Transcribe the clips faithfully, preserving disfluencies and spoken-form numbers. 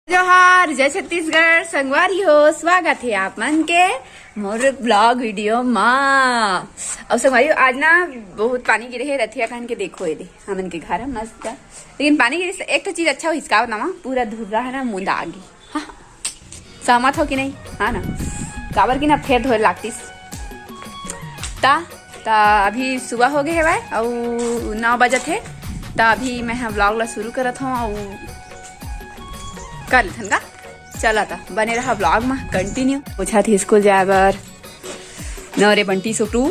जोहार, जय छत्तीसगढ़। संगवारी हो, स्वागत हे आप मन के मोर vlog video मा। अउ संगवारी हो, आज ना बहुत पानी गिरे हे, रथिया कहन के देखो, ये दे हमन के घर हे मस्त, लेकिन पानी गिरे से एक ठो चीज अच्छा होइस का बतावं, पूरा धुर्रा हे ना, मुंदा आगे। हाँ, सहमत हो कि नहीं? हाँ ना, काबर कि ना फेर धोए लागतिस। ता, ता अभी सुबह हो गए हवय, अउ नौ बजत हे, ता अभी मैं ह vlog ला शुरू करत हूँ, अउ कर लेथन का। चला ता, बने रहा vlog मा, continue। पूछा थी स्कूल जाए बर, न रे बंटी सुटू।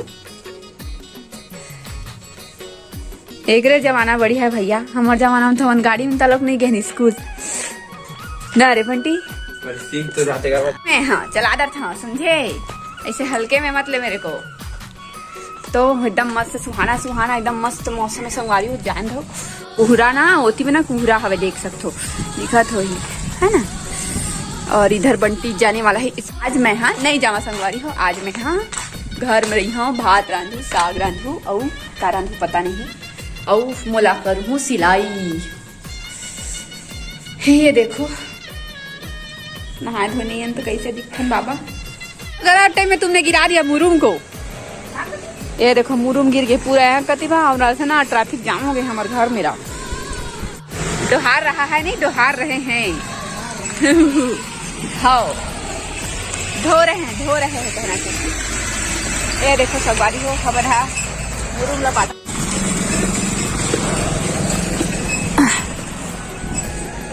एकरे जमाना बढ़िया हे भैया, हमर जमाना में तो हमन गाड़ी में तलक नहीं गए स्कूल। ना रे बंटी, पर सीख तो जाते का। मैं हाँ, चला डरत हूँ, समझे? ऐसे हल्के में मत ले मेरे को। तो एकदम मस्त सुहाना सुहाना, एकदम मस्त मौसम हे संगवारी हो, जान दो। कुहरा ना, ओती में ना कुहरा हवे, देख सकथो, दिखत होही, है ना? और इधर बंटी जाने वाला है। इस, आज मैं हाँ नहीं जावा संगवारी हो, आज मैं हाँ घर में रही हूँ, भात रांधू, साग रांधू, अउ का रांधू पता नहीं, अउ मोला करूँ सिलाई। हे, ये देखो, नहाए धोए नहीं हन तो कैसे दिखथन बाबा। गलत टाइम में तुमने गिरा दिया मुरुम को। ये देखो, मुरुम गिर के पूरा यहाँ कति बा, और ऐसे ना ट्रैफिक जाम हो गए हमारे घर मेरा। डोहार रहा है नहीं, डोहार रहे हैं। हाँ, धो रहे हैं, धो रहे हैं कहना चाहिए। ये देखो, संगवारी हो, खबर है, मुरुम लपाट।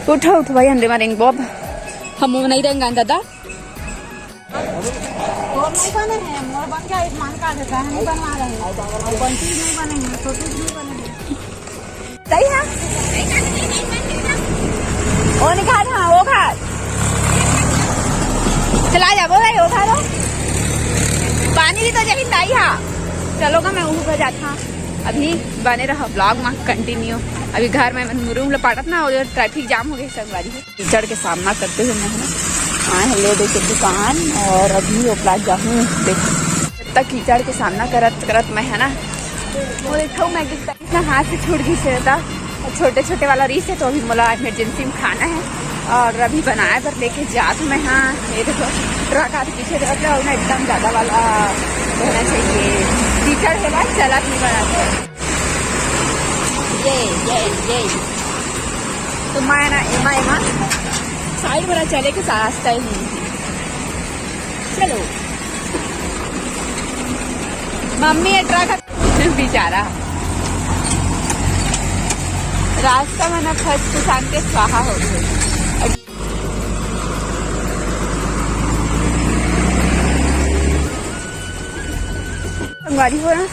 उठो, उठो भाई, अंडे मारेंगे बॉब। हम नहीं रहेंगे दादा। और नहीं बने हैं, मोर बन गया, एक मान का देता है, नहीं बनवा रहे हैं। और बंटी नहीं बने हैं, छोटू नहीं बने हैं। सही है? वो नहीं खा था, वो खा। चला जा, वो भाई, वो खा लो। पानी भी तो जही ताई हा। चलो का मैं ऊपर जाता। अभी बने रहा vlog मा continue। अभी घर में मन मुरुम लपाटत ना, और ट्रैफिक जाम हो गई संगवारी। कीचड़ के सामना करते हुए मैं है ना आए हैं ले देके दुकान, और अभी ओपला जाहूँ। देख, इतना कीचड़ के सामना करत करत मैं है ना, वो देखो मैं कितना हाथ से छूट गई से था, छोटे छोटे वाला रही से, तो अभी मोला इमरजेंसी में खाना है। और अभी बनाए बर लेके जात हूँ मैं। हाँ, ये देखो, ट्रक आके पीछे तरफ ले, और ना एकदम ज्यादा वाला रहना चाहिए, कीचड़ के बाद चला नहीं बनाते। ये, ये, ये। तो मैं ना, एमा, एमा, साइड वाला चले के रास्ता ही नहीं है। चलो। मम्मी, ये ट्रक बेचारा। रास्ता में ना फंस के शांति स्वाहा हो गए। संगवारी हो ना,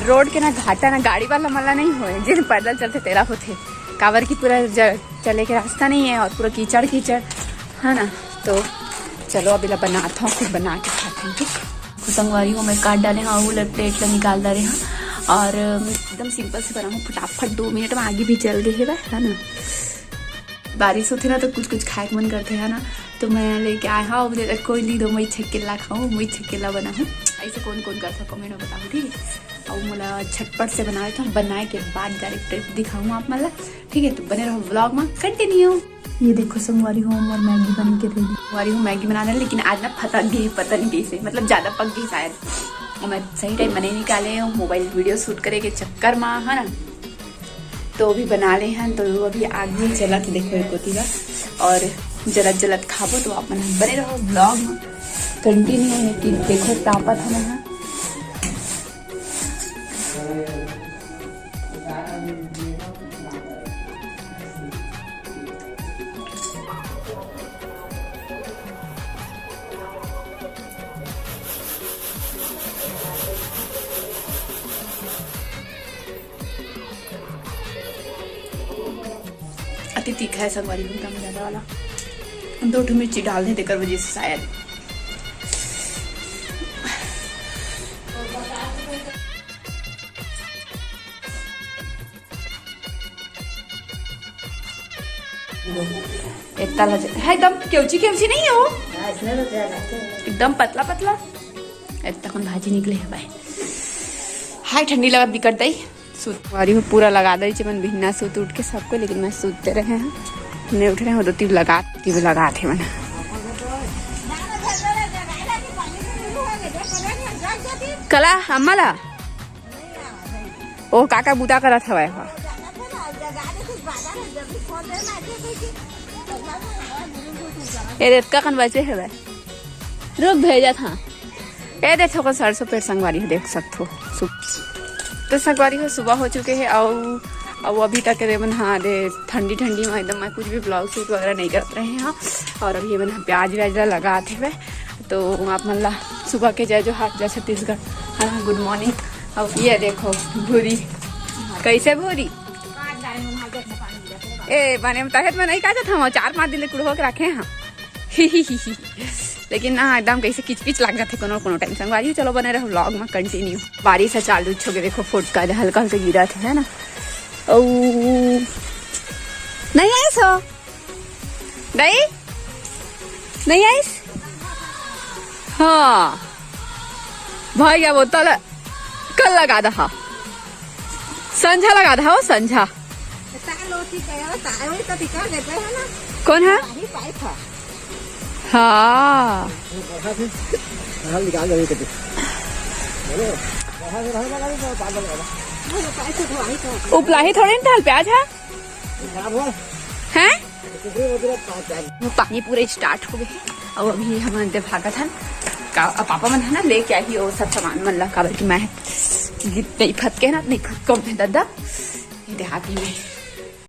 रोड के ना घाटा ना गाड़ी वाला मला नहीं होए, जिन पैदल चलते तेरा होते, काबर की पूरा ज-, चले के रास्ता नहीं है और पूरा कीचड़ कीचड़ है ना। तो चलो, अभी ला बनाता हूँ, फिर बना के खाते हैं, ठीक? तो संगवारी हो, मैं काट डाले हाँ, वो प्लेट ला निकाल डाले हाँ, और एकदम सिंपल से बनाऊँ, फटाफट दो मिनट में आगे भी जल गए है, है ना। बारिश होथे ना, तो कुछ कुछ खाए के मन करथे, है ना। तो मैं लेके आए हूँ, अब कोई ली दो, मैं छक्केला खाऊँ, मैं छक्केला बनाऊँ। ऐसे कौन कौन करथे, कमेंट में बताओ, ठीक है। और मोला झटपट से बनाए था, बनाए के बाद डायरेक्ट दिखाऊँ आप मन ला, ठीक है। तो बने रहो vlog में, continue। ये देखो संगवारी हो, हमार मैगी बन के रेडी। संगवारी हो, मैगी बना रहे, लेकिन आज ना फटक गई, पता नहीं कैसे, मतलब ज्यादा पक गई शायद। और मैं सही टाइम में नहीं निकाले हूँ, मोबाइल वीडियो शूट करे के चक्कर में, है ना। तो अभी बना ले हन, तो अभी आग भी जलत, देखो एक कोती बा, और जलत जलत खाबो। तो आप मन बने रहो vlog में, continue है कि देखो तापत हमें यहाँ। अति तीखा है संगवारी हो, एकदम ज्यादा वाला। दो ठो मिर्ची डाल दे, तेकर वजह से शायद। इतना लज-, है एकदम केवची केवची नहीं है वो, एकदम पतला पतला। इतना कौन भाजी निकले है भाई। हाय, ठंडी लगत बिकट दई। सुत वाली हूँ, पूरा लगा दे मन भिन्ना सुत उठ के सबको, लेकिन मैं सुतते रहे हैं। नहीं उठ रहे हो तो तीर लगा, तीर लगा थे मन। कला अम्मा ला। ओ काका बुता करत हवय। ए रेतका कन बचे हवय। रुक भेजत हाँ। ए दे थोकन सरसों पेड़ संगवारी हो देख सकथो। सु-, तो संगवारी हो सुबह हो चुके हे अउ, अउ अभी तक रे मन हाँ दे ठंडी ठंडी में एकदम मैं कुछ भी ब्लाउज सूट वगैरह नहीं करत रहे हाँ। और अभी ये मन प्याज व्याज ला लगात हेवे तो आप मन ला सुबह के जय जोहार जय छत्तीसगढ़। हाँ गुड मॉर्निंग। अब ये देखो भूरी कैसे भूरी। ए बने में तहेत में नहीं काटत हम चार पाँच दिन ले कुड़हो के रखे हाँ। लेकिन ना एकदम कैसे किचपिच लग जाथे कोनो कोनो टाइम संगवारी। चलो बने रहो व्लॉग में कंटिन्यू। बारिश ह चालू हो गए देखो फोटका हल्का हल्का गिरा थे है ना। ओ नहीं आइस हो दई नहीं आइस। हाँ भैया वो तल कल लगा दहा। संझा लगा दहा वो संझा। तार लो ठीक है, तार वही तो ठीक है, देते हैं ना। कौन है? वही पाइप है। हाँ। हाँ, निकाल दो, ये तो। बोलो, बाहर से बाहर लगा दो, बाहर लगा दो। वो पाइप से वही तो। उपलाही थोड़ी ना था, प्याज है? खराब हो? हैं? वो पानी पूरा स्टार्ट हो गए। अब अभी हम अंदर भागत हन। का, अब पापा मन है ना, लेके आही वो सब सामान मन ला, काबर कि मैं गिर-, नहीं फत के ना, नहीं फत कम है दादा। ये देहाती में।